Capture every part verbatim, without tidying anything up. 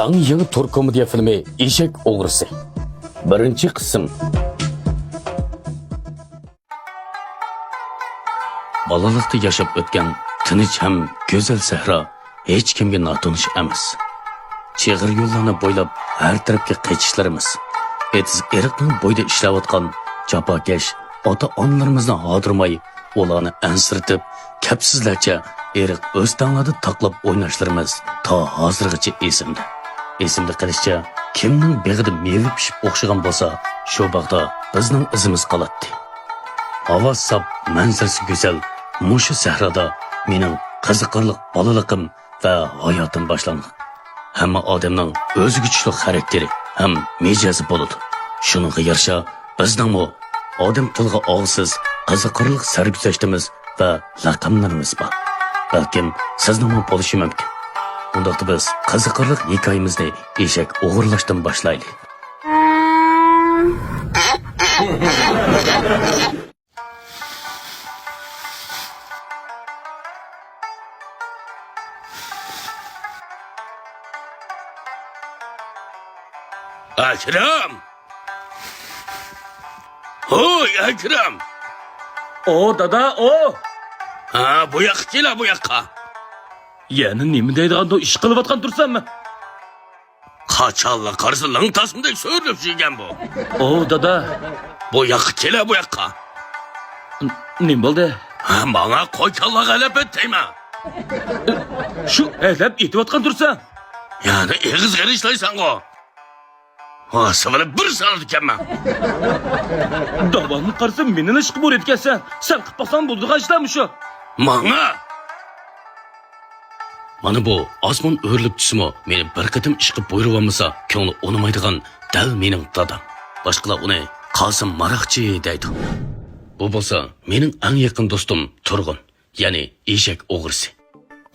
ئەڭ يېڭى تور كومېدىيە فىلىمى ئېشەك ئوغرىسى. بىرىنچى قىسىم. بالىلىقتا ياشاپ ئۆتكەن تىنچ ھەم گۈزەل سەھرا ھېچكىمگە ناتونۇش ئەمەس. چىغىر يوللارنى بويلاپ ھەر تەرەپكە قېچىشلىرىمىز، ئېتىز-ئېرىقنىڭ بويىدا ئىشلەۋاتقان جاپاكەش ئاتا-ئانىلىرىمىزنى ھادۇرماي، ئۇلارنى ئەنسىرىتىپ، كەپسىزلەرچە ئېرىق-ئۆستەڭلەردە تاقلاپ ئويناشلىرىمىز تا ھازىرغىچە ئېسىمدە. ئېسىمدە قېلىشىچە، كىمنىڭ بېغىدا مېۋە پىشىپ ئوخشىغان بولسا، شۇ باغدا بىزنىڭ ئىزىمىز قالاتتى. ھاۋا ساپ، مەنزىرىسى گۈزەل، مۇشۇ سەھرادا مېنىڭ قىزىقارلىق بالىلىقىم ۋە ھاياتىم باشلانغان. ھەممە ئادەمنىڭ ئۆزگىچىلىك خاراكتېرى ھەم مىجەزى بولىدۇ. شۇنىڭغا يارىشا، بىزنىڭمۇ ئادەم تىلىغا ئالغۇسىز قىزىقارلىق سەرگۈزەشتىمىز ۋە لەقەملىرىمىز بار. بەلكىم سىزنىڭمۇ بولۇشى مۇمكىن. ئۇنداقتا بىز قىزىقارلىق ھېكايىمىزنى ئېشەك ئوغرىلاشتىن باشلايلى. ئەكرەم! ھوي، ئەكرەم! ئو، دادا، ئو! ھا، بۇ ياققا كېلە، بۇ ياققا. يەنە نېمە دەيدىغاندۇ، ئىش قىلىۋاتقان تۇرسام. قاچانلا قارىسا، لىڭ تاسمىدەك سۆرىلىپ يۈرگەن بۇ. ئو، دادا. بۇ ياققا كېلە، بۇ ياققا. ن-، نېمە بولدى؟ ھا، ماڭا قوي كاللاغا ھەلەپ ئېت دەيمەن. شۇ ھەلەپ ئېتىۋاتقان تۇرسا. يەنە ئېغىز غېرىشلايسەنغۇ. ھاسىۋىلى بىر سالىدىكەنمەن. داۋاملىق قارىسا، مېنىلا ئىشقا بۇيرۇيدىكەنسەن. سەن قىپ باقساڭ بولىدىغان ئىشلارمۇ شۇ. ماڭا! مانا بۇ ئاسمان ئۆرۈلۈپ چۈشسىمۇ، مېنى بىر قېتىم ئىشقا بۇيرۇۋالمىسا، كۆڭلى ئۇنىمايدىغان دەل مېنىڭ دادام. باشقىلار ئۇنى قاسىم ماراقچى دەيدۇ. بۇ بولسا مېنىڭ ئەڭ يېقىن دوستۇم تۇرغۇن، يەنى ئېشەك ئوغرىسى.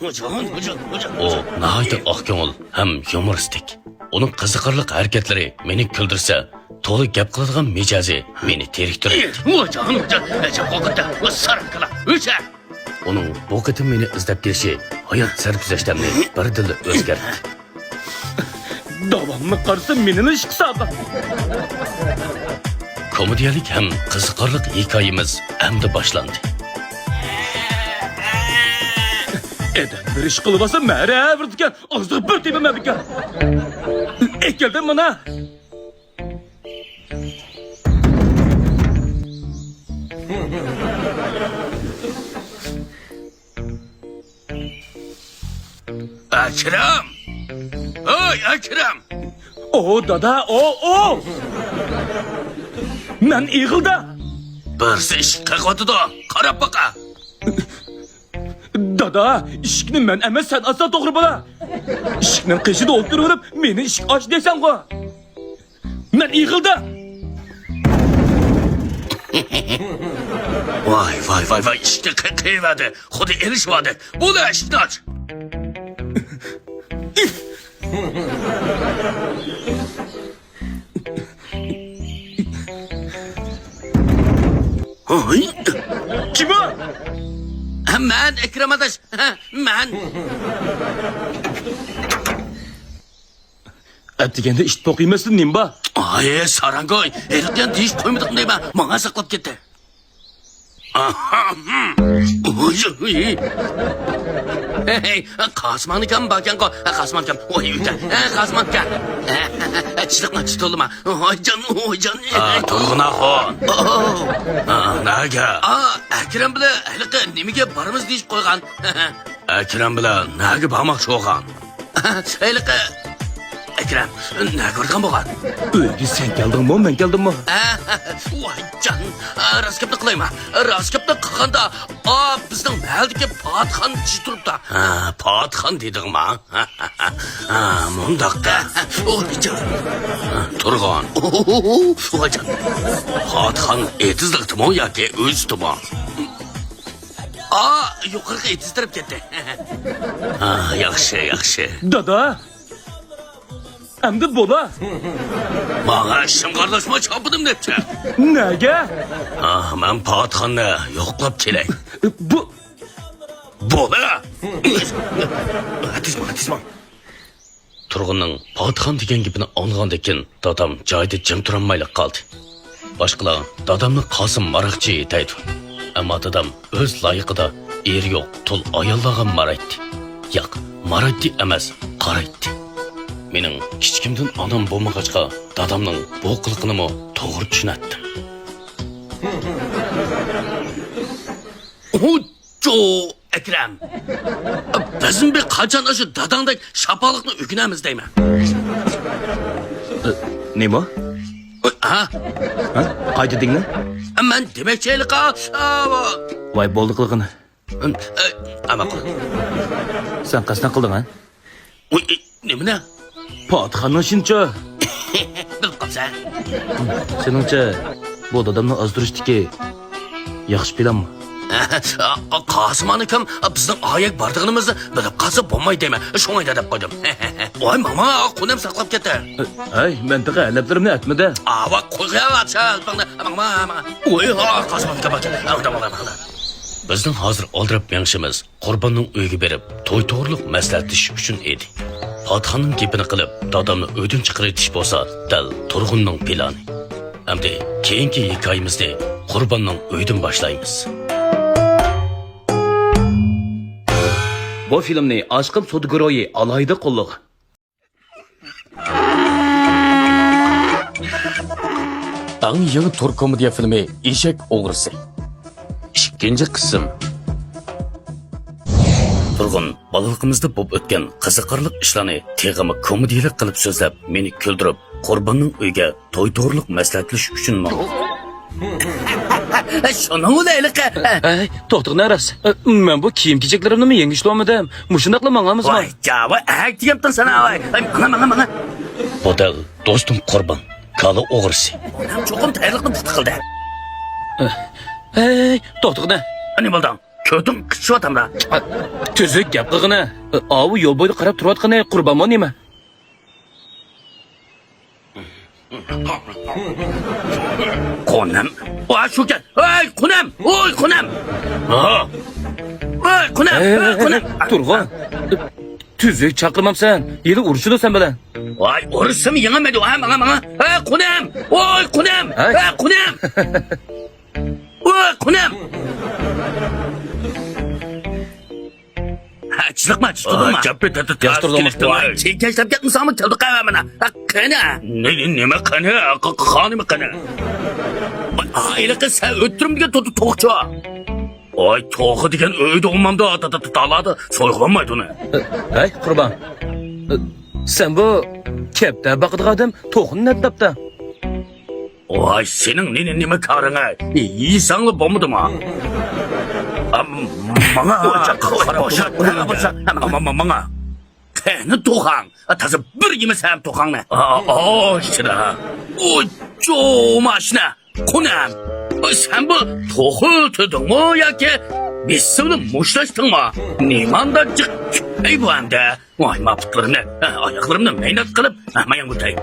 ئۇ ناھايىتى ئاق كۆڭۈل ھەم يۇمۇرىستىك. ئۇنىڭ قىزىقارلىق ھەرىكەتلىرى مېنى كۈلدۈرسە، تولا گەپ قىلىدىغان مىجەزى مېنى تېرىكتۈرەتتى. ئۇنىڭ بۇ قېتىم مېنى ئىزدەپ كېلىشى ھايات سەرگۈزەشتەمنى بىردىنلا ئۆزگەرتتى. داۋاملىق قارىسا، مېنىلا ئىشقا سالىدۇ. كومېدىيەلىك ھەم قىزىقارلىق ھېكايىمىز ئەمدى باشلاندى. ئادەم بىر ئىش قىلىۋالسا، مەرە بېرىدىكەن، ئازدىغا بىر تېپىمەن بىكار. ئەكەلدىم مانا. ئەكرەم! ھەي، ئەكرەم! ئو، دادا، ئو، ئو! مەن ئېغىلدا! بىرسى ئىشىك قېقىۋاتىدۇ، قاراپ باقە! دادا، ئىشىكنى مەن ئەمەس، سەن ئاچساڭ توغرا بولا. ئىشىكنىڭ قېشىدا ئولتۇرۇۋېلىپ، مېنى ئىشىك ئاچ دەيسەنغۇ. مەن ئېغىلدا. ۋاي، ۋاي، ۋاي، ۋاي، ئىشىكنى قېقىۋەردى. خۇددى ئېلىشىۋالدى. بولە، ئىشىكنى ئاچ. ھوي. كىم ئۇ؟ مەن، ئەكرەم ئاداش. مەن. ئەتىگەندە ئىت پوق يېمەستىن نېمە بار؟ ئاي، ساراڭگوي، ھېلىقى يەنە دېيىشىپ قويمىدىڭ دەيمەن، ماڭا ساقلاپ كەتتى. ئاھا، ھىم. ھەي، قاسىم ئاكام باركەنغۇ، قاسىم ئاكام، ۋاي، ئۆتە، قاسىم ئاكا. چىدىقما، چىدىقلىما. ۋايجان، ۋايجان. ئا، تۇرغۇن ئاخۇن. ئا، نەگە؟ ئا، ئەكرەم بىلەن ھېلىقى نېمىگە بارىمىز دېيىشىپ قويغان. ئەكرەم بىلەن نەگە بارماقچى بولغان؟ ھېلىقى ئەكرەم، نەگە بارىدىغان بولغان؟ ئۆيگە سەن كەلدىڭمۇ، مەن كەلدىممۇ؟ ۋايجان، راست گەپنى قىلايما. راست گەپنى قىلغاندا، ئا، بىزنىڭ مەھەللىدىكى پاتىخان چىشى تۇرۇپتا. ھە، پاتىخان دېدىڭما؟ ھە، مۇنداقتا. ۋايجان. تۇرغۇن. ۋايجان. پاتىخان ئېتىزلىقتىمۇ ياكى ئۆزىتىمۇ؟ ئا، يۇقىرىقى ئېتىز تەرەپ كەتتى. ھا، ياخشى، ياخشى. دادا! ئەمدى بولا! ماڭا ئىشىڭغا ئارىلاشما، چاپىدىم دەپچە. نەگە؟ ھا، مەن پاتىخاننى يوقلاپ كېلەي. بۇ. بولا! تېز ماڭ، تېز ماڭ. تۇرغۇننىڭ پاتىخان دېگەن گېپىنى ئاڭلىغاندىن كېيىن، دادام جايىدا جىم تۇرالمايلا قالدى. باشقىلار دادامنى قاسىم ماراقچى دەيدۇ. ئەمما دادام ئۆز لايىقىدا ئېرى يوق تۇل ئاياللارغا مارايتتى. ياق، مارايتتى ئەمەس، قارايتتى. مېنىڭ كىچىكىمدىن ئانام بولمىغاچقا، دادامنىڭ بۇ قىلىقىنىمۇ توغرا چۈشىنەتتىم. ھۇججۇ ئەكرەم! بىزمۇ بىر قاچان ئاشۇ داداڭدەك شاپالىقنى ئۆگىنەرمىز دەيمەن. نېمە؟ ھا؟ ھا؟ قايتا دېگىنە؟ مەن دېمەكچى ھېلىقى، ۋاي، بولدى قىلغىنى. ئەمە قىل. سەن قەستەن قىلدىڭ، ھە؟ ئۇي، نېمىنى؟ پاتىخاننىڭ ئىشىنىچۇ؟ بىلىپ قاپسەن. سېنىڭچە، بۇ دادامنى ئازدۇرۇشتىكى ياخشى پىلانمۇ؟ قاسىم ئاكام بىزنىڭ ئايەك بارىدىغىنىمىزنى بىلىپ قالسا بولمايدۇ دەيمەن. شۇڭا دەپ قويدۇم. ۋاي ماما، قۇنەم ساقلاپ كەتتى. ھەي، مەن تېخى ھەلەپلىرىمنى ئەتمىدە. ئاۋا، قويغىن ئاچا، ماڭا، ماڭا. ۋاي، ھا، قاسىم ئاكا، بىزنىڭ ھازىر ئالدىراپ مېڭىشىمىز قۇرباننىڭ ئۆيىگە بېرىپ، توي توغرۇلۇق مەسلىھەتلىشىش ئۈچۈن ئىدى. پاتىخاننىڭ گېپىنى قىلىپ، دادامنى ئۆيدىن چىقىرىۋېتىش بولسا، دەل تۇرغۇننىڭ پىلانى. ئەمدى كېيىنكى ھېكايىمىزنى قۇرباننىڭ ئۆيىدىن باشلايمىز. بۇ فىلىمنى ئاشقىم سودا گۇرۇھى ئالاھىدە قوللىغان. ئەڭ يېڭى تۈرك كومېدىيە فىلىمى ئېشەك ئوغرىسى. ئىككىنچى قىسىم. تۇرغۇن بالىلىقىمىزدا بولۇپ ئۆتكەن قىزىقارلىق ئىشلارنى تېخىمۇ كومېدىيىلىك قىلىپ سۆزلەپ، مېنى كۈلدۈرۈپ، قۇرباننىڭ ئۆيىگە توي توغرۇلۇق مەسلىھەتلىشىش ئۈچۈن ماڭدى. شۇنىڭ بىلەن ھېلىقى. ھەي، توختىغىن راست. مەن بۇ كىيىم-كېچەكلىرىمنىمۇ يېڭىشتۇرالمىدىم. مۇشۇنداقلا ماڭامىزمۇ؟ ۋاي، جاۋا، ئەك دېگەنتىڭ سەن، ۋاي. ۋاي، ماڭا، ماڭا، ماڭا. بۇ دەل دوستۇم قۇربان، كالا ئوغرىسى. ئانام چوقۇم تەييارلىقنى پۇختا قىلدى. ھەي، توختىغىن. نېمە بولدۇڭ؟ كۆتۈڭ قىچىشىۋاتامدا. تۈزۈك گەپ قىلغىنە. ئاۋۇ يول بويىدا قاراپ تۇرۇۋاتقىنى قۇربانمۇ نېمە؟ قۇنەم. ۋاي، شۇكەن. ۋاي، قۇنەم. ۋاي، قۇنەم. ھا. ۋاي، قۇنەم. ھەي، ۋاي، قۇنەم. تۇرغۇن. تۈزۈك چاقىرمامسەن؟ ھېلى ئۇرۇشىدۇ سەن بىلەن. ۋاي، ئۇرۇشسىمۇ يېڭەلمەيدۇ. ھە، ماڭا، ماڭا. ھە، قۇنەم. ۋاي، قۇنەم. ھەي. ھە، قۇنەم. ۋاي، قۇنەم. ھە، چىلىقما، چىلىقما. ۋاي، كەپپى تەتە ياش تۇردۇڭمۇ؟ ۋاي، چېكەشلەپ كەتمىسەڭمۇ كەلدى قەۋە مانا. ھە، قېنى؟ نېمە قېنى؟ قانىمۇ قېنى؟ ۋاي، ھېلىقى سەن ئۆتتۈرمىگەن توختى توقچۇ. ۋاي، توخۇ دېگەن ئۆيدە ئومامدا، تالادا سويغۇلانمايدۇ ئۇنى. ھەي، قۇربان. سەن بۇ كەپتەر باقىدىغان ئادەم توخۇنى نەدە تاپتى؟ ۋاي، سېنىڭ نېنى نېمە كارىڭ، ھە؟ يېسەڭلا بولمىدىما؟ ماڭا. ماڭا. قېنى توخاڭ؟ تازا بىر يېمىسەم توخاڭنى. ئاشنا. ئوچو ماشنا. قۇنەم. سەن بۇ توخۇ تۈدۈڭمۇ ياكى بېسىۋنى مۇشلاشتىڭمۇ؟ نېمانداق جىق كۈپەي بۇ ئەمدى؟ ۋاي، ما پۇتلىرىمنى، ئاياقلىرىمنى مەينەت قىلىپ، مايان كۈتەي.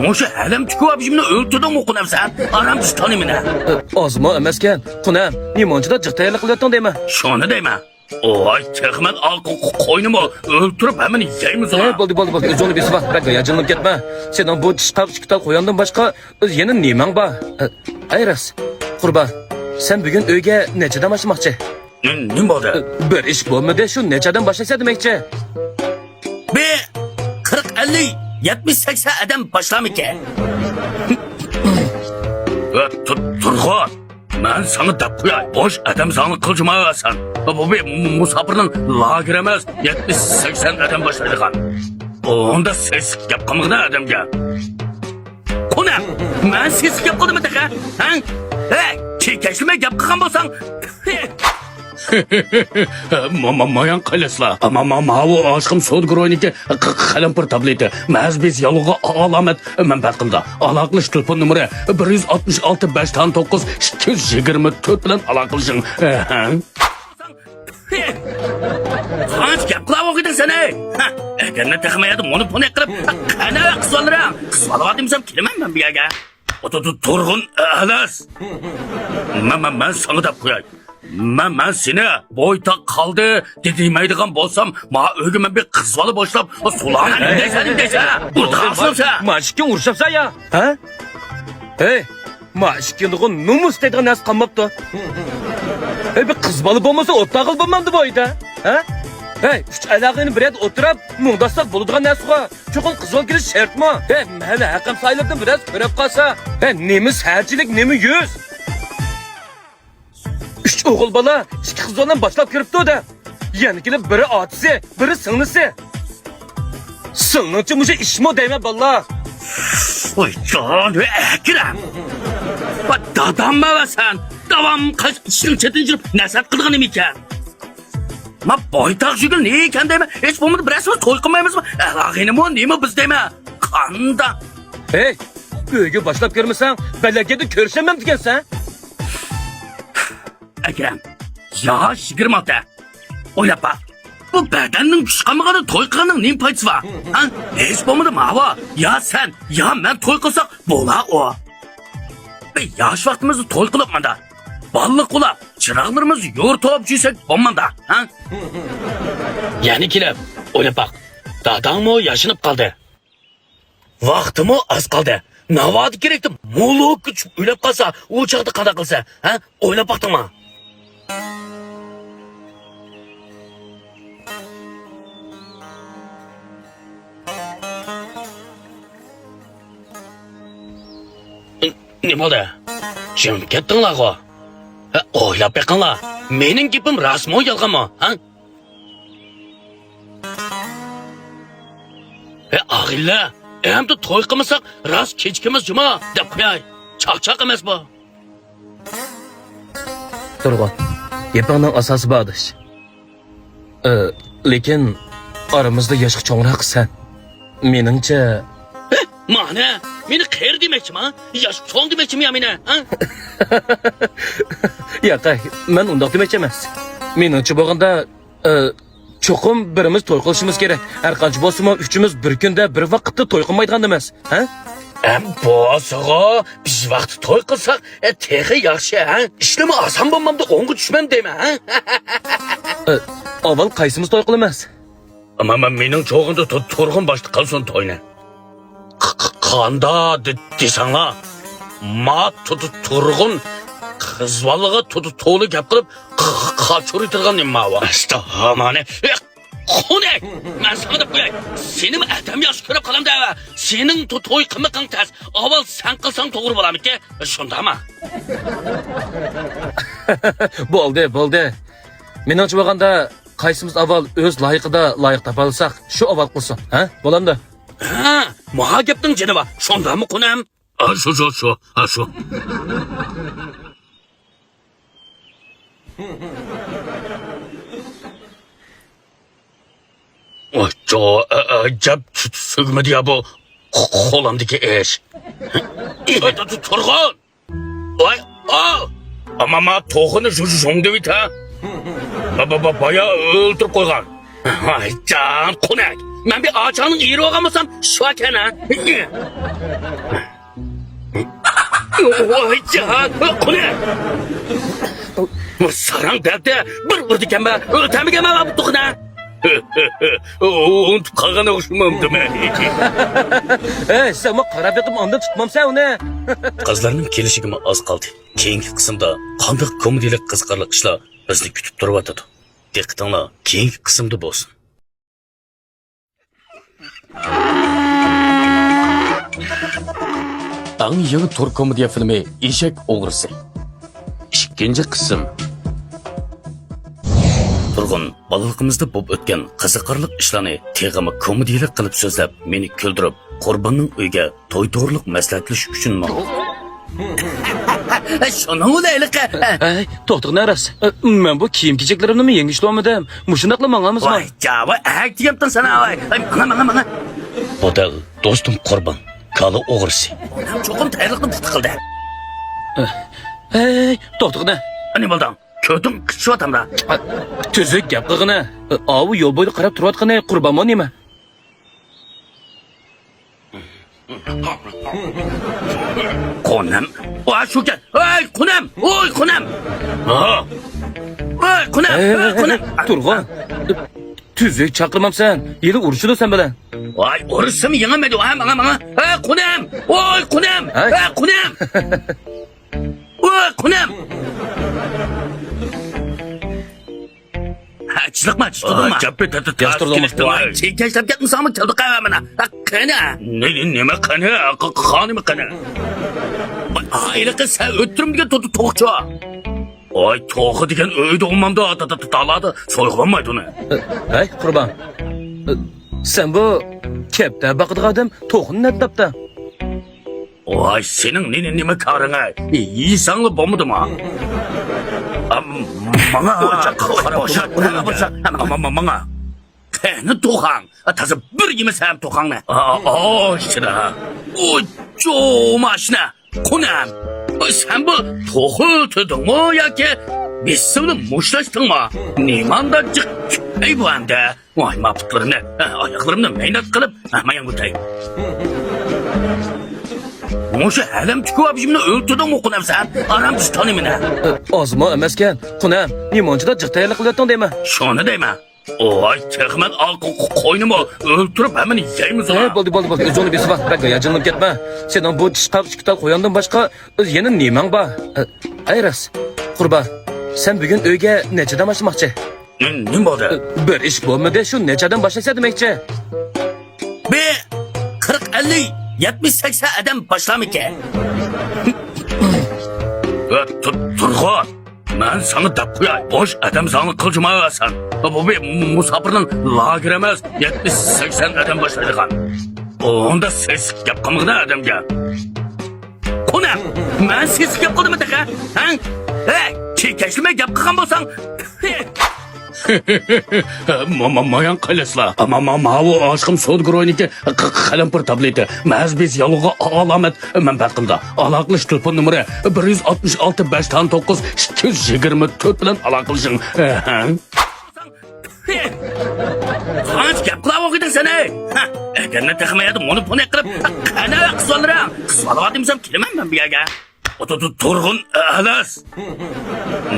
مۇشۇ ھەلەم تۈكۈۋاپشىمنى ئۆلتۈردۈڭمۇ قۇنەم سەن؟ ئارام تۇتالمىدىم. ئازمۇ ئەمەسكەن، قۇنەم، نېمانچىدا جىق تەييارلىق قىلىۋەتتىڭ دەيمەن. شۇنى دەيمەن. ۋاي، تېخى مەن قوينىمۇ ئۆلتۈرۈپ ھەممىنى يەيمىزلا. ئەي، بولدى، بولدى، بولدى. ئۆزۈڭنى بېسىۋال، بەك ھاياجانلىنىپ كەتمە. سېنىڭ بۇ چىشقاق ئىككى تال قويۇندىن باشقا يەنە نېمەڭ بار؟ ئەي راست، قۇربان، سەن بۈگۈن ئۆيگە نەچچە ئادەم باشلىماقچى؟ نېمە بولدى؟ بىر ئىش بولمىدى، شۇ نەچچە ئادەم باشلىسا دېمەكچى. بىر قىرىق، ئەللىك، يەتمىش، سەكسەن ئادەم باشلارمىكىن؟ تۇرغۇن، مەن ساڭا دەپ قوياي، بوش ئادەم سانى قىلجىمايۋەرسەن. بۇ بىر مۇساپىرنىڭ لاگېرى ئەمەس، يەتمىش، سەكسەن ئادەم باشلايدىغان. ئۇندا سېسىق گەپ قىلمىغىنا ئادەمگە. قۇنەم، مەن سېسىق گەپ قىلدىممۇ تېخى؟ ھە؟ ھەي، كېكەچلىمەي گەپ قىلغان بولساڭ. ما، ما، مايان قايلاسىلا. ما، ما، ماۋۇ ئاشقىم سودىگىر ئوينىكى قەلەمپۇر تابلېتى. مەز بىز يالغا ئالامەت مەنپەئەت قىلىدۇ. ئالاقىلىشىش تېلېفون نومۇرى بىر يۈز ئاتمىش ئالتە، بەش تان توققۇز، ئىككى يۈز يىگىرمە تۆت بىلەن ئالاقىلىشىڭ. قانچە گەپ قىلاۋاتىدىڭ سەن، ھەي؟ ھە، ئەگەر مەن تېخىمۇ يەردە مونۇ پونى قىلىپ، قەنە قىز بالىلىرىڭ، قىز بالا دېمىسەم كېلىمەن مەن بۇ يەرگە. تۇ-، تۇ-، تۇرغۇن ئەلەس. مەن، مەن، مەن ساڭا دەپ قوياي. مەن، مەن سېنى بويتاق قالدى دېمەيدىغان بولسام، ما ئۆيگە مەن بىر قىز بالا باشلاپ، سۇلارنى دەيسەن، دەيسەن. بۇردا قالسام سەن. ماشىكىڭ ئۇرۇشاپسەن يا. ھە؟ ھەي، ماشىكىڭدىغۇ نومۇس دەيدىغان نەرسە قالماپتۇ. ھەي، بىر قىز بالا بولمىسا ئولتۇرغىلى بولمامدۇ بۇ ئۆيدە؟ ھە؟ ھەي، ئۈچ ئاياغىنى بىر يەردە ئولتۇرۇپ، مۇڭداشساق بولىدىغان نەرسىغۇ. چوقۇم قىز بالا كېلىش شەرتمۇ؟ ھەي، مەھەللە ھەققەم سايلىرىدىن بىرەرسى كۆرۈپ قالسا. ھەي، نېمە سەرچىلىك، نېمە يۈز؟ ئۈچ ئوغۇل بالا، ئىككى قىز بالىنى باشلاپ كىرىپتۇ دە. يەنە كېلىپ بىرى ئاچىسى، بىرى سىڭلىسى. سىڭلىڭچە مۇشۇ ئىشمۇ دەيمەن، بالىلار. ۋاي جان، ۋاي ئەكرەم. ۋاي داداممۇ ۋە سەن داۋام قايسى ئىشنىڭ چېتىنى چۈشۈرۈپ نەسىھەت قىلىدىغان نېمىكەن؟ ما بويتاق جۈگۈل نېمىكەن دەيمەن، ھېچ بولمىدى بىرەرسىمىز توي قىلمايمىزمۇ؟ ئەلاغىنىمۇ نېمە بىز دەيمەن؟ قاندا؟ ھەي، ئۆيگە باشلاپ كىرمىسەڭ، بەلەككەدە كۆرۈشەلمەمدىكەنسەن. ئەكرەم، ياش يىگىرمە ئالتە. ئويلاپ باق. بۇ بەدەننىڭ كۈچى قالمىغاندا توي قىلغاننىڭ نېمە پايدىسى بار؟ ھە؟ ھېچ بولمىدى ماۋۇ. يا سەن، يا مەن توي قىلساق بولا ئۇ. بىر ياش ۋاقتىمىزدا توي قىلىپ ماندا. بالىلىق قىلىپ، چىراغلىرىمىز يورۇتۇپ يۈرسەك بولمامدا، ھە؟ يەنە كېلىپ، ئويلاپ باق. داداڭمۇ ياشىنىپ قالدى. ۋاقتىمۇ ئاز قالدى. ناۋادا كېرەكتە مولوككا چۈشۈپ ئۆلۈپ قالسا، ئۇ چاغدا قانداق قىلىسەن، ھە؟ ئويلاپ باقتىڭمۇ؟ نېمە بولدى؟ جىم كەتتىڭلارغۇ؟ ھە، ئويلاپ بېقىڭلار. مېنىڭ گېپىم راستمۇ، يالغانمۇ؟ ھە؟ ھە، ئاغىنىلەر، ئەمدى توي قىلمىساق، راست كېچىكىمىز جۇما، دەپ قوياي. چاقچاق ئەمەس بۇ. تۇرغۇن، گېپىڭنىڭ ئاساسى بار ئاداش. ئى، لېكىن ئارىمىزدا ياشقا چوڭراق سەن. مېنىڭچە. ھە، مانا، مېنى قېرى دېمەكچىما؟ ياشقا چوڭ دېمەكچىمۇ يا مېنى، ھە؟ ياقەي، مەن ئۇنداق دېمەكچى ئەمەس. مېنىڭچە بولغاندا، ئى، چوقۇم بىرىمىز توي قىلىشىمىز كېرەك. ھەر قانچە بولسىمۇ، ئۈچىمىز بىر كۈندە بىر ۋاقىتتا توي قىلمايدىغان ئەمەس، ھە؟ ئەم، بولسىغۇ، بىز ۋاقتى توي قىلساق، ئە، تېخى ياخشى، ھە؟ ئىشلىمۇ ئاسان بولمامدۇ، ئوڭغا چۈشمەم دەيمەن، ھە؟ ئە، ئاۋۋال قايسىمىز توي قىلىمىز؟ ئەمما مەن، مېنىڭ چوغۇندا تۇ-، تۇرغۇن باشتا قىلسۇن توينى. ق-، ق-، قاندا دې-، دېسەڭلار. ما تۇ-، تۇ-، تۇرغۇن قىز بالىغا تۇ-، تۇ-، تولا گەپ قىلىپ، ق-، ق-، قاچۇرۇۋېتىدىغان نېمە ماۋۇ؟ ئەستەغپۇرۇللا. ئە، خۇنەك! مەن ساڭا دەپ قوياي، سېنىمۇ ئادەم ياخشى كۆرۈپ قالامدۇ ئەۋە. سېنىڭ تو-، توي قىلمىقىڭ تەس. ئاۋۋال سەن قىلساڭ توغرا بولارمىكىن؟ شۇنداقما؟ بولدى، بولدى. مېنىڭچە بولغاندا، قايسىمىز ئاۋۋال ئۆز لايىقىدا لايىق تاپالىساق، شۇ ئاۋۋال قىلسۇن، ھە؟ بولامدۇ؟ ھە، ماڭا گەپنىڭ جېنى بار. شۇنداقمۇ، قۇنەم؟ ھە، شۇ، شۇ، شۇ. ھە، شۇ. ئاچچا، ئە-، ئەجەب تۈ-، تۈگمىدى يا بۇ قو-، قولۇمدىكى ئىش. ئە، تۇ-، تۇ-، تۇرغۇن! ۋاي، ئاۋ! ئەمما ما توخۇنى ژۇ-، ژۇ-، ژۇڭدىۋېت، ھە؟ با-، با-، با-، بايا ئۆلتۈرۈپ قويغان. ۋاي جان، قونەك! مەن بىر ئاچاڭنىڭ ئېرى بولغان بولسام، شۇ ئەكەن، ھە؟ ۋاي جان، قونەك! بۇ ساراڭ دەردى بىر ئۇرىدىكەن، مەن ئۆلتۈرمىگەنمەن بۇ توخۇنى. ئۇنتۇپ قالغان ئوخشىمامدىمەن؟ ھەي، سەنمۇ قاراپ بېقىپ ئاندىن تۇتمامسەن ئۇنى؟ قىزلارنىڭ كېلىشىگىمۇ ئاز قالدى. كېيىنكى قىسىمدا قانداق كومېدىيەلىك قىزىقارلىق ئىشلار بىزنى كۈتۈپ تۇرۇۋاتىدۇ. دىققىتىڭلار كېيىنكى قىسىمدا بولسۇن. ئەڭ يېڭى تور كومېدىيە فىلىمى ئېشەك ئوغرىسى. ئىككىنچى قىسىم. تۇرغۇن، بالىلىقىمىزدا بولۇپ ئۆتكەن قىزىقارلىق ئىشلارنى تېخىمۇ كومېدىيەلىك قىلىپ سۆزلەپ، مېنى كۈلدۈرۈپ، قۇرباننىڭ ئۆيىگە توي توغرىلىق مەسلىھەتلىشىش ئۈچۈن ماڭدۇق. شۇنىڭ بىلەن ھېلىقى. ھەي، توختىغىنە راست. مەن بۇ كىيىم-كېچەكلىرىمنىمۇ يېڭىشتۇرالمىدىم. مۇشۇنداقلا ماڭامىزمۇ؟ ۋاي جاۋا، ئەك دېگەنتىڭ سەن، ۋاي. ۋاي، ماڭا، ماڭا، ماڭا. بۇ دەل دوستۇم قۇربان، كالا ئوغرىسى. ئۇنىڭ چوقۇم تەييارلىقنى پۇختا قىلدى. ھەي، توختىغىنە. نېمە بولدۇڭ؟ كۆتۈڭ قىچىشىۋاتامدا. تۈزۈك گەپ قىلغىنە. ئاۋۇ يول بويىدا قاراپ تۇرۇۋاتقىنى قۇربانمۇ نېمە؟ قونەم. ۋا شۇكەن. ھەي، قونەم. ۋوي، قونەم. ھا. ۋاي قۇنام، ۋاي قۇنام. تۇرغۇن. تۈزۈك چاقىرمامسەن؟ ھېلى ئۇرۇشىدۇ سەن بىلەن. ۋاي ئۇرۇشسىمۇ يېڭەلمەيدۇ. ھە، ماڭا، ماڭا. ھە، قۇنام. ۋاي قۇنام. ھە؟ ھە، قۇنام. ۋاي قۇنام. ھە، چىلىقما، چىلىقما. ۋاي، كەپپى تەتە ياخشى تۇردۇڭمۇ؟ ۋاي، چېكەشلەپ كەتمىسەڭمۇ كەلدى قەۋە مانا. ھە، قېنى؟ نېمە، نېمە قېنى؟ قانىمۇ قېنى؟ ۋاي، ھېلىقى سەن ئۆتتۈرۈم دېگەن توخۇ، توخۇچۇ. ۋاي، توخۇ دېگەن ئۆيدە ئۇمامدا، تا-، تا-، تا-، تالادا سويغۇلانمايدۇ ئۇنى. ھەي، قۇربان. سەن بۇ كەپتەر باقىدىغان ئادەم توخۇنى نەدە تاپتا؟ ۋاي، سېنىڭ نېنى نېمە كارىڭ ئەي؟ يېسەڭلا بولمىدىما؟ ئا، ماڭا قاراپ تۇرما. بوشا، بوشا. ماڭا، ماڭا. قېنى توخۇڭ؟ تازا بىر يېمىسەم توخۇڭنى. ئا، ئا، ئاشنا. ئۇ، جوماشنا. قۇنام، سەن بۇ توخۇ تۇدۇڭمۇ ياكى بېسىمنى مۇشتلاشتىڭمۇ؟ نېمانداق جىق كۈپەي بۇ ئەمدى؟ ۋاي، ما پۇتلىرىمنى، ئاياقلىرىمنى مەينەت قىلىپ، مايان ئۆتەي. مۇشۇ ھەلەم تۈكۈۋاپشىمنى ئۆلتۈردۈڭمۇ قۇنام سەن؟ ئارام تۇتقىنى مېنى. ئازمۇ ئەمەسكەن، قۇنام، نېمانچىدا جىق تەييارلىق قىلىۋەتتىڭ دەيمەن. شۇنى دەيمەن. ۋاي، تېخى مەن ئا قو-، قو-، قوينىمۇ ئۆلتۈرۈپ ھەممىنى يەيمىز. ھە، بولدى، بولدى، بولدى. ئۆزۈڭنى بېسىۋال، بەك ھاياجانلىنىپ كەتمە. سېنىڭ بۇ چىشقاق ئىككى تال قويۇندىن باشقا يەنە نېمەڭ بار؟ ئەي راست، قۇربان، سەن بۈگۈن ئۆيگە نەچچە ئادەم باشلىماقچى؟ نېمە بولدى؟ بىر ئىش بولمىدى، شۇ نەچچە ئادەم باشلىسا دېمەكچى. بىر قىرىق، ئەللىك، يەتمىش، سەكسەن ئادەم باشلارمىكىن؟ تۇرغۇن. مەن ساڭا دەپ قوياي، بوش ئادەم زاڭلىق قىلجىمايۋەرسەن. بۇ بىر مۇساپىرنىڭ لاگېرى ئەمەس، يەتمىش سەكسەن ئادەم باشلايدىغان. ئۇندا سېسىق گەپ قىلمىغىنا ئادەمگە. قۇنام، مەن سېسىق گەپ قىلدىممۇ تېخى؟ ھە؟ ھەي، كەشلىمەي گەپ قىلغان بولساڭ. ما-، ما-، مايان قىلىسىلا. ما-، ما-، ماۋۇ ئاشقىم سودىگروينىكى ق-، ق-، قەلەمپۇر تابلېتى. مەز بىز يالغا ئالامەت مەنپەئەت قىلىدۇ. ئالاقىلىشىش تېلېفون نومۇرى بىر يۈز ئاتمىش ئالتە، بەش تان توققۇز، ئىككى يۈز يىگىرمە تۆت بىلەن ئالاقىلىشىڭ. ئەھە. قانچە گەپ قىلاۋاتىدىڭ سەن، ئەي؟ ھە، ئەگەر مەن تېخى ما يەردە مونوپون قىلىپ، قەنە قىز بالىلىرىڭ، قىز بالا دېمىسەم كېلىمەن مەن بۇ يەرگە. تۇ-، تۇ-، تۇرغۇن ئەلەس.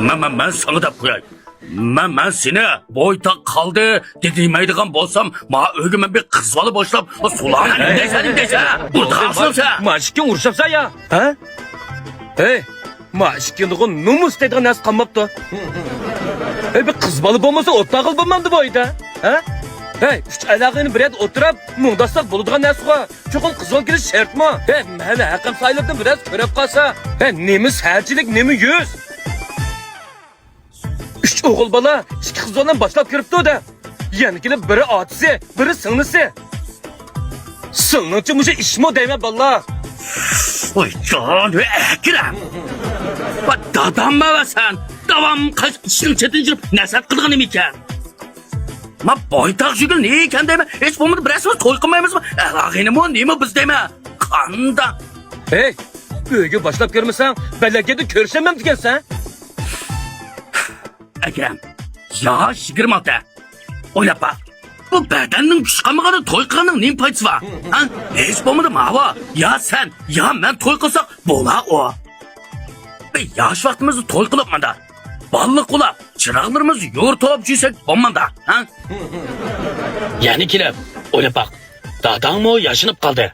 مەن، مەن، مەن ساڭا دەپ قوياي. مەن، مەن سېنى بويتاق قالدى دېمەيدىغان بولسام، ما ئۆيگە مەن بىر قىز بالا باشلاپ، سۇلارنى دەيسەن، دەيسەن. ئۇرۇپ قالسىڭ سەن. ماشىكىڭ ئۇرۇشاپسەن يا؟ ھە؟ ھەي، ما ئىككىڭدىغۇ نومۇس دەيدىغان نەرسە قالماپتۇ. ھەي، بىر قىز بالا بولمىسا ئوتتاغىلى بولمامدۇ بۇ ئۆيدە؟ ھە؟ ھەي، ئۈچ ئەلەغىنى بىر يەردە ئولتۇرۇپ مۇڭداشساق بولىدىغان نەرسىغۇ. چوقۇم قىز بالا كېلىش شەرتمۇ؟ ھەي، مەھەللە ھەققەمسايىلىرىدىن بىرەرسى كۆرۈپ قالسا. ھەي، نېمە سەھەرچىلىك، نېمە يۈز؟ ئۈچ ئوغۇل بالا، ئىككى قىز بالىنى باشلاپ كىرىپتۇ دە. يەنە كېلىپ بىرى ئاچىسى، بىرى سىڭلىسى. سىڭلىڭچە مۇشۇ ئىشمۇ دەيمەن بالىلار. ۋاي جان، ۋاي ئەكرەم. ۋاي داداممۇ ۋە سەن داۋام قايسى ئىشنىڭ چېتىنى چۈشۈرۈپ نەسىھەت قىلىدىغىنىم ئىكەن. ما بويتاق شۈگۈل نېكەن دەيمەن. ھېچ بولمىدى بىرەرسىمىز توي قىلمايمىزمۇ؟ ئەلاغىنىمۇ نېمە بىز دەيمەن. قانداق؟ ھەي، ئۆيگە باشلاپ كىرمىسەڭ بەلەككىدە كۆرۈشەلمەمدىكەنسەن. ئەكرەم، ياش يىگىرمە ئالتە. ئويلاپ باق. بۇ بەدەننىڭ كۈچى قالمىغاندا توي قىلغاننىڭ نېمە پايدىسى بار؟ ھە؟ ھېچ بولمىدى ماۋۇ. يا سەن، يا مەن توي قىلساق بولا ئۇ. بىر ياش ۋاقتىمىزدا توي قىلىپ ماندا. بالىلىق بولاپ، چىراغلىرىمىز يورۇتۇپ يۈرسەك بولمامدا، ھە؟ يەنە كېلىپ، ئويلاپ باق. داداڭمۇ ياشىنىپ قالدى.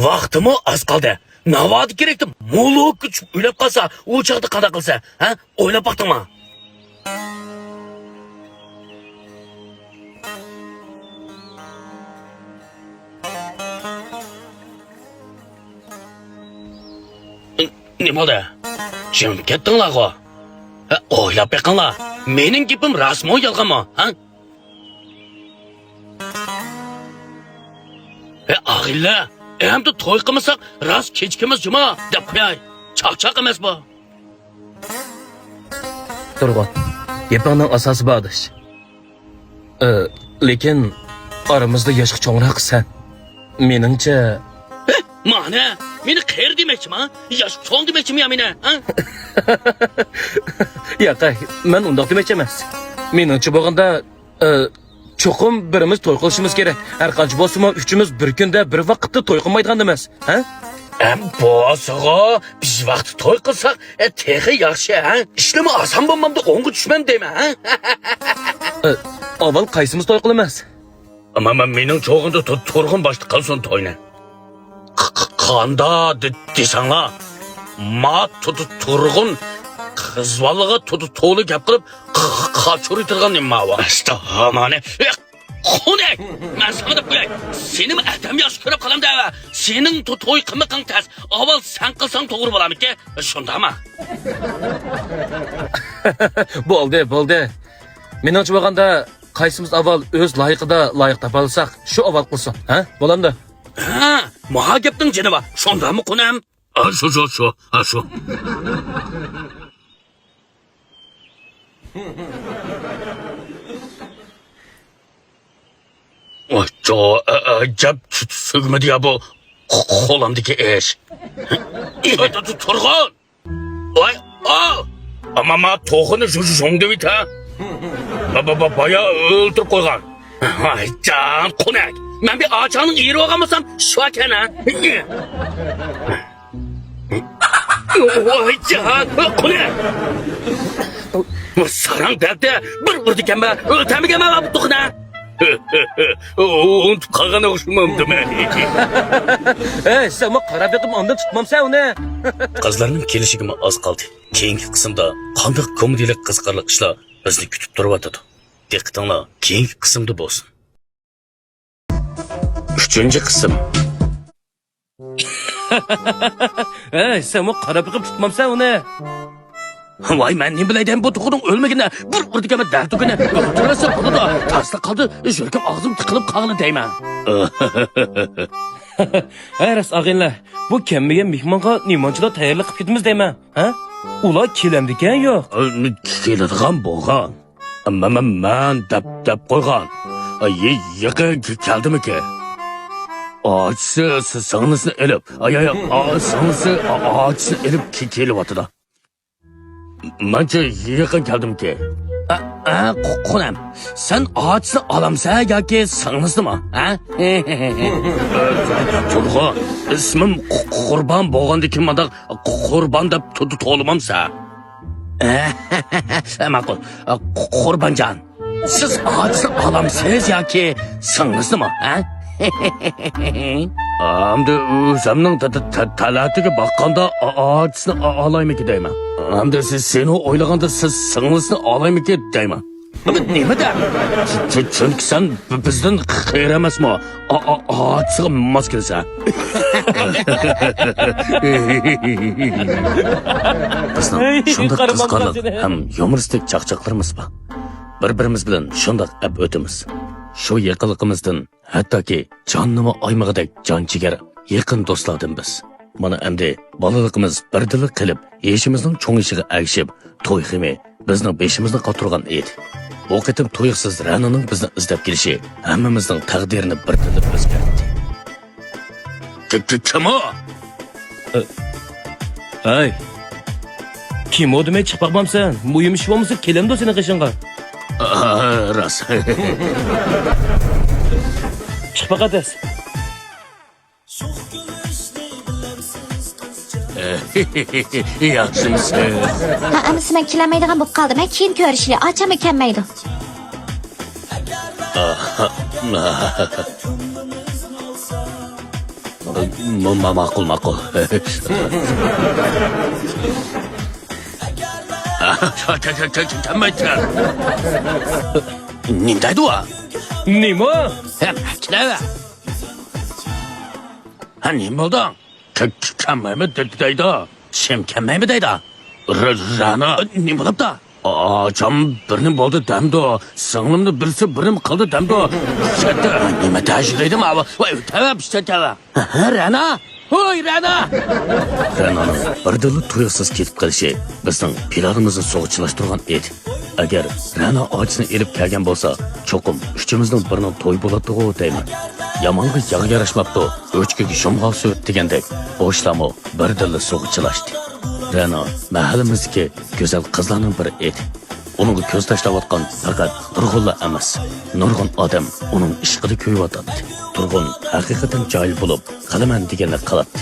ۋاقتىمۇ ئاز قالدى. ناۋادا كېرەكتە مولۇككا چۈشۈپ ئۆلۈپ قالسا، ئۇ چاغدا قانداق قىلسا، ھە؟ ئويلاپ باقتىڭما؟ نېمە بولدى؟ جىم كەتتىڭلارغۇ؟ ھە، ئويلاپ بېقىڭلار. مېنىڭ گېپىم راستمۇ، يالغانمۇ؟ ھە؟ ھە، ئاغىنىلەر، ئەمدى توي قىلمىساق، راست كېچىكىمىز جۇما، دەپ قوياي. چاقچاق ئەمەس بۇ. تۇرغۇن، گېپىڭنىڭ ئاساسى بار، ئاداش. ئى، لېكىن ئارىمىزدا ياشقا چوڭراق سەن. مېنىڭچە. ھە، مانا، مېنى قېرى دېمەكچىما؟ ياشقا چوڭ دېمەكچىمۇ يا مېنى، ھە؟ ياق، مەن ئۇنداق دېمەكچى ئەمەس. مېنىڭچە بولغاندا، ئى، چوقۇم بىرىمىز توي قىلىشىمىز كېرەك. ھەر قانچە بولسىمۇ، ئۈچىمىز بىر كۈندە، بىر ۋاقىتتا توي قىلمايدىغان ئەمەس، ھە؟ ئە، بولسىغۇ، بىز ۋاقتى توي قىلساق، ئە، تېخى ياخشى، ھە؟ ئىشلىمۇ ئاسان بولمامدۇ، ئوڭغا چۈشمەم دەيمەن، ھە؟ ئە، ئاۋۋال قايسىمىز توي قىلىمىز؟ ئەمما مەن، مېنىڭ چوغۇندا تۇ-، تۇرغۇن باشتا قىلسۇن توينى. ق-، ق-، قاندا دې-، دېسەڭلار، ما تۇ-، تۇ-، تۇرغۇن قىزۋالىغا تۇ-، تۇ-، تولا گەپ قىلىپ، ق-، ق-، قاچۇرۇۋېتىدىغان نېمە بار؟ ئاشتا ھامانى. ئە، خۇنەك! مەن ساڭا دەپ قوياي، سېنىمۇ ئادەم ياخشى كۆرۈپ قالامدا. سېنىڭ تۇ-، توي قىلمىقىڭ تەس. ئاۋۋال سەن قىلساڭ توغرا بولامىكى؟ شۇنداقمۇ؟ بولدى، بولدى. مېنىڭچە بولغاندا، قايسىمىز ئاۋۋال ئۆز لايىقىدا لايىق تاپالىساق، شۇ ئاۋۋال قىلسۇن، ھە؟ بولامدۇ؟ ھە، ماڭا گەپنىڭ جېنى بار. شۇنداقمۇ، قۇنەم؟ ھە، شۇ، شۇ، شۇ، ھە، شۇ. ئاچچا، ئە-، ئەجەب تۈ-، تۈگمىدى يا بۇ قو-، قولۇمدىكى ئىش. تۇ-، تۇ-، تۇرغۇن! ۋاي، ئاۋ! ئامما، ما توخۇنى شۇ، شۇ، شۇڭدىۋىت، ھە؟ با-، با-، با-، بايا ئۆلتۈرۈپ قويغان. ۋاي جان، قونەك! مەن بىر ئاچاڭنىڭ ئېرى بولغان بولسام، شۇ ئەكەن، ھە؟ ۋاي جان، قونەك! بۇ ساراڭ دەلدە بىر ئۇردىكەنمە، ئۆلتۈرمىگەنمە بۇ توخۇنى. ئۇنتۇپ قالغان ئوخشىمامدىمەن؟ ھەي، سەنمۇ قاراپ بېقىپ ئاندىن تۇتمامسەن ئۇنى؟ قىزلارنىڭ كېلىشىگىمۇ ئاز قالدى. كېيىنكى قىسىمدا قانداق كومېدىيەلىك قىزىقارلىق ئىشلار بىزنى كۈتۈپ تۇرۇۋاتىدۇ؟ دىققىتىڭلار كېيىنكى قىسىمدا بولسۇن. ئۈچىنچى قىسىم. ھەي، سەنمۇ قاراپ بېقىپ تۇتمامسەن ئۇنى؟ ۋاي، مەن نېمە بىلەي دەيمەن بۇ توخۇنىڭ ئۆلمىكىنى، بىر ئۇردىكەنمە دەردۈكىنى ئۆلتۈرۈۋەتسە بولىدۇ. تاسلا قالدى، يۈرىكىم ئاغزىمدا تىقىلىپ قالغىلى دەيمەن. ھەي، راست ئاغىنىلەر، بۇ كەلمىگەن مېھمانغا نېمانچىلا تەييارلىق قىلىپ كېتىمىز دەيمەن، ھە؟ ئۇلار كېلەمدىكەن يوق؟ كېلىدىغان بولغان. مەن، مەن، مەن دەپ، دەپ قويغان. يېقىن كەلدىمىكى؟ ئاچىسى سىڭلىسىنى ئېلىپ، ئاي، ئاي، سىڭلىسى ئاچىسىنى ئېلىپ كېلىۋاتىدۇ. مەنچە يېقىن كەلدىمكى؟ ئە، ئە، قۇ-، قۇنەم، سەن ئاچىسىنى ئالامسەن ياكى سىڭلىسىنىمۇ، ھە؟ تۇرغۇن، ئىسمىم قۇ-، قۇربان بولغاندىكىن مانداق قۇ-، قۇربان دەپ تۇ-، تۇ-، تولىمامسەن؟ ماقۇل، قۇ-، قۇربانجان. سىز ئاچىسىنى ئالامسىز ياكى سىڭلىسىنىمۇ، ھە؟ ئەمدى ئۆزۈمنىڭ تا-، تا-، تا-، تالانتىگە باققاندا ئا-، ئاچىسىنى ئا-، ئالايمىكى دەيمەن. ئەمدى سىز، سېنى ئويلىغاندا سىز سىڭلىسىنى ئالايمىكى دەيمەن. ئەمدى نېمە دەپ؟ چۈ-، چۈ-، چۈنكى سەن بى-، بىزدىن قېرى ئەمەسمۇ؟ ئا-، ئا-، ئاچىسىغا ماس كېلىسەن. بىزنىڭ شۇنداق قىزىقارلىق ھەم يۇمۇرىستىك چاقچاقلىرىمىز بار. بىر-بىرىمىز بىلەن شۇنداق ئەپ ئۆتىمىز. شۇ يېقىنلىقىمىزدىن ھەتتاكى جاننىمۇ ئايىمىغۇدەك جان جىگەر، يېقىن دوستلاردىن بىز. مانا ئەمدى بالىلىقىمىز بىردىنلا قېلىپ، يېشىمىزنىڭ چوڭىيىشىغا ئەگىشىپ، توي غېمى بىزنىڭ بېشىمىزنى قاتۇرغان ئىدى. بۇ قېتىم تۇيۇقسىز رەنانىڭ بىزنى ئىزدەپ كېلىشى ھەممىمىزنىڭ تەقدىرىنى بىردىنلا ئۆزگەرتتى. كى-، كى-، كىم ئۇ؟ ھەي، كىم ئۇ دېمەي چىقىپ باقمامسەن؟ مۇھىم ئىش بولمىسا كېلەمدۇ سېنىڭ قېشىڭغا؟ ئا، راست. چىقىپ باقە تېز. ياخشىمسىز؟ ھە، ئەمىسە مەن كېلەلمەيدىغان بولۇپ قالدىم. مەن كېيىن كۆرۈشىلى، ئاچاممۇ كەلمەيدۇ. ئاھا. ما-، ما-، ماقۇل، ماقۇل. كە-، كە-، كە-، كە-، كەلمەيدىكەن. نېمە دەيدۇ ئۇ؟ نېمە؟ ھە، كېلەۋەر. ھە، نېمە بولدۇڭ؟ كە-، كە-، كەلمەيمەن دە-، دەيدۇ. شېم كەلمەيمەن دەيدۇ. ر-، رەنا، نېمە بولۇپتۇ؟ ئاچام بىر نېمە بولدى دەمدۇ، سىڭلىمنى بىرسى بىر نېمە قىلدى دەمدۇ. شەتتە، نېمە تەشۋىش دەيدۇ ماۋۇ؟ ۋاي، تەۋە، پىشتە تەۋە. ھە، رەنا! ھوي، رەنا! رەنانىڭ بىردىنلا تۇيۇقسىز كېتىپ قېلىشى بىزنىڭ پىلانىمىزنى سۇغا چىلاشتۇرغان ئىدى. ئەگەر رەنا ئاچىسىنى ئېلىپ كەلگەن بولسا، چوقۇم ئۈچىمىزنىڭ بىرىنىڭ تويى بولاتتىغۇ دەيمەن. يامانغا ياغ ياراشماپتۇ، ئۆچكىگە شۇمغاق سۈرت دېگەندەك، بۇ ئىشلارمۇ بىردىنلا سۇغا چىلاشتى. رەنا مەھەللىمىزدىكى گۈزەل قىزلارنىڭ بىرى ئىدى. ئۇنىڭغا كۆز تاشلاۋاتقان پەقەت تۇرغۇنلا ئەمەس، نۇرغۇن ئادەم ئۇنىڭ ئىشقىدا كۆيۈۋاتاتتى. تۇرغۇن ھەقىقەتەن جاھىل بولۇپ، قىلىمەن دېگەندەك قىلاتتى.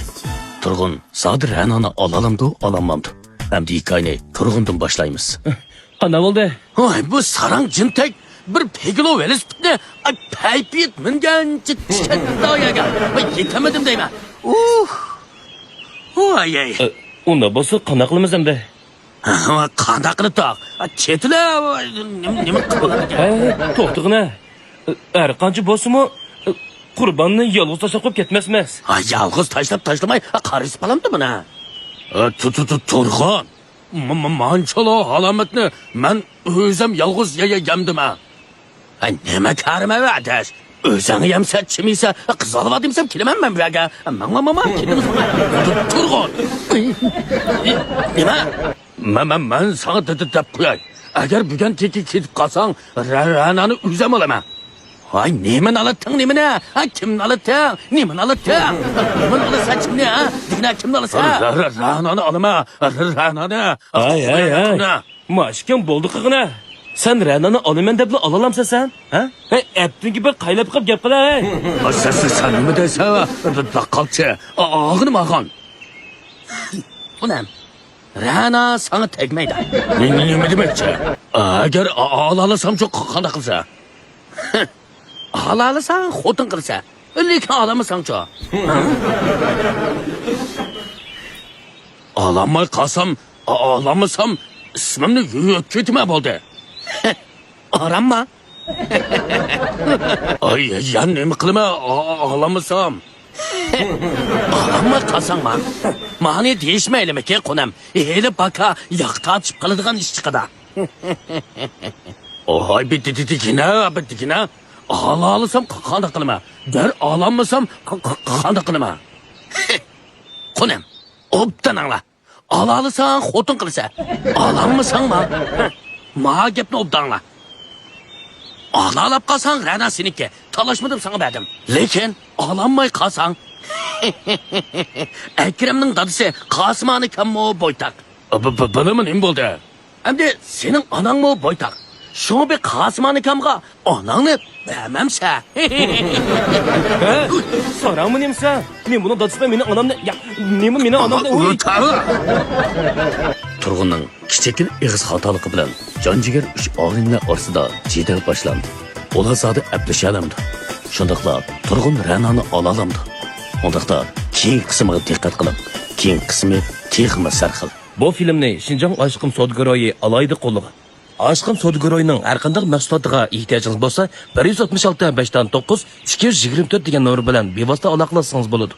تۇرغۇن زادى رەنانى ئالالامدۇ، ئالالمامدۇ؟ ئەمدى ھېكايىنى تۇرغۇندىن باشلايمىز. قانداق بولدى؟ ۋاي، بۇ ساراڭ جىنتەك بىر پىگلو ۋېلىسىپىتنى، ئاي، پەيپىيىت مىنگەنچە چۈشكەن داياگە. ۋاي، يېتەلمىدىم دەيمەن. ئۇھ. ۋاي، ئاي. ئە، ئۇنداق بولسا قانداق قىلىمىز ئەمدى؟ ھە، قانداق قىلىپ تاق؟ چېتىلە، نېمە، نېمە قىلىپ بولىدىكەن؟ ھە، توختىغىنە. ھەر قانچە بولسىمۇ، قۇرباننى يالغۇز تاشلاپ قويۇپ كەتمەسمىز. ھە، يالغۇز تاشلاپ تاشلىماي، قارىسىپ قالامدۇ بۇنى؟ ھە، تۇ-، تۇ-، تۇ-، تۇرغۇن. م-، م-، مانچىلا ھالامەتنى مەن ئۆزۈم يالغۇز يە-، يە-، يەمدىمە. ھە، نېمە كارىمەن ئاداش؟ ئۆزۈڭ يەمسە، چىمىسە، قىزىۋالىۋاتىمسەن، كېلىمەن مەن بۇ يەرگە. ماڭ، ماڭ، ماڭ، ماڭ، كېتىمىز، ماڭ. تۇرغۇن. نېمە؟ مەن، مەن، مەن ساڭا دە-، دە-، دەپ قوياي. ئەگەر بۈگۈن كېكى كېتىپ قالساڭ، رە-، رەنانى ئۆزۈم ئالىمەن. ھاي، نېمىنى ئالاتتىڭ، نېمىنى؟ ھا، كىمنى ئالاتتىڭ؟ نېمىنى ئالاتتىڭ؟ نېمىنى ئالىسەن، كىمنى؟ ھا، دېگىنە، كىمنى ئالىسەن؟ رە-، رە-، رەنانى ئالىمەن، رە-، رەنانى. ھاي، ھاي، ھاي. ماشىكىڭ بولدى قىغىنا. سەن رەنانى ئالىمەن دەپلا ئالالامسەن سەن؟ ھە؟ ھەي، ئەپتىنگە بىر قايلاپ قىلىپ گەپ قىلە، ھەي. سەن، سەن، سەن نېمە دەيسەن؟ داققالچى. ئاغىنىم ئاغان. ئۇنەم. رەنا ساڭا تەگمەيدۇ. نېمە، نېمە دېمەكچى؟ ئەگەر ئا-، ئالالىسامچۇ قانداق قىلسا؟ ئالالىساڭ خوتۇن قىلسا. لېكىن ئالالمىساڭچۇ؟ ئالالماي قالسام، ئا-، ئالالمىسام ئىسمىمنى يۇيۇپ كېتىمەن بولدى. ئارامما؟ ئاي، يا نېمە قىلىمەن، ئا-، ئا-، ئالالمىسام؟ ئالالماي قالساڭما؟ مانى دېيىشمەيلىمىكى، قۇنەم؟ ھېلى باكا ياق تارتىشىپ قالىدىغان ئىش چىقىدا. ئاي، بىتتىكىنە، بىتتىكىنە. ئالالىسام قا-، قانداق قىلىمەن؟ گەر ئالالمىسام قا-، قا-، قانداق قىلىمەن؟ قۇنەم، ئوبدان ئاڭلا. ئالالىساڭ خوتۇن قىلىسەن. ئالالمىساڭما؟ ما گەپنى ئوبدان ئاڭلا. ئالالاپ قالساڭ رەنا سېنىڭكى. تالاشمىدىم، ساڭا بەردىم. لېكىن ئالالماي قالساڭ. ئەكرەمنىڭ دادىسى قاسىم ئانىكاممۇ بويتاق. بىلىمەن، نېمە بولدى؟ ئەمدى سېنىڭ ئاناڭمۇ بويتاق. شۇڭا بىر قاسىم ئانىكامغا ئاناڭنى بەرمەمسە؟ ھە؟ ساراڭمۇ نېمىسە؟ نېمە بۇنىڭ دادىسى بىلەن مېنىڭ ئانامنى، يا، نېمە مېنىڭ ئانامنى، ئۇي! تۇرغۇننىڭ كىچىككىنە ئېغىز خاتالىقى بىلەن جان جىگەر ئۈچ ئاغىنىلەر ئارىسىدا جېدەل باشلاندى. ئۇلار زادى ئەپلىشەلەمدۇ؟ شۇنداقلا تۇرغۇن رەنانى ئالالامدۇ؟ ئۇنداقتا كېيىنكى قىسمىغا دىققەت قىلىڭ. كېيىنكى قىسمى تېخىمۇ سەرخىل. بۇ فىلىمنى شىنجاڭ ئاشقىم سودىگىرىيى ئالاھىدە قوللىغان. ئاشقىم سودىگىرىيىنىڭ ھەرقانداق مەھسۇلاتىغا ئېھتىياجىڭىز بولسا، بىر يۈز ئاتمىش ئالتە، بەشتىن توققۇز، ئىككى يۈز يىگىرمە تۆت دېگەن نومۇر بىلەن بىۋاسىتە ئالاقىلەشسىڭىز بولىدۇ.